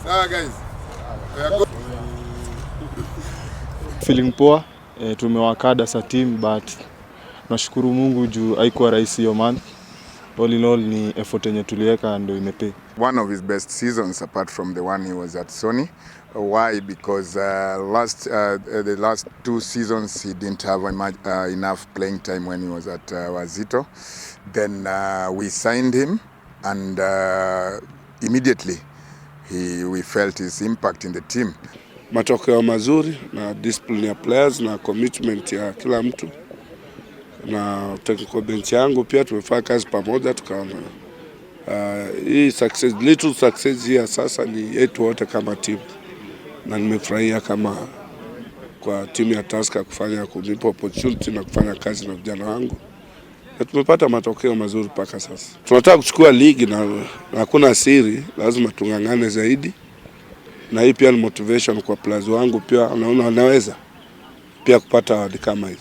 Sawa guys. We are good. Feeling poa, tumewakada sa team, but nashukuru Mungu juu haikuwa rahisi hiyo month. All in all ni effort yenye tuliweka ndio imepay. One of his best seasons apart from the one he was at Sony. Why? Because last the last two seasons he didn't have enough playing time when he was at Wazito. Then we signed him and immediately we felt his impact in the team. Matokeo mazuri na discipline ya players na commitment ya kila mtu na technical bench yangu pia tumefanya kazi pamoja, tukaona hii success, little success hii ya sasa ni yetu wote kama timu, na nimefurahia kama kwa timu ya Tusker kufanya kunipa opportunity na kufanya kazi na vijana wangu na tumepata matokeo mazuri mpaka sasa. Tunataka kuchukua ligi na hakuna siri, lazima tung'ang'ane zaidi, na hii pia ni motivation kwa players wangu, pia naona wanaweza pia kupata award kama hizi.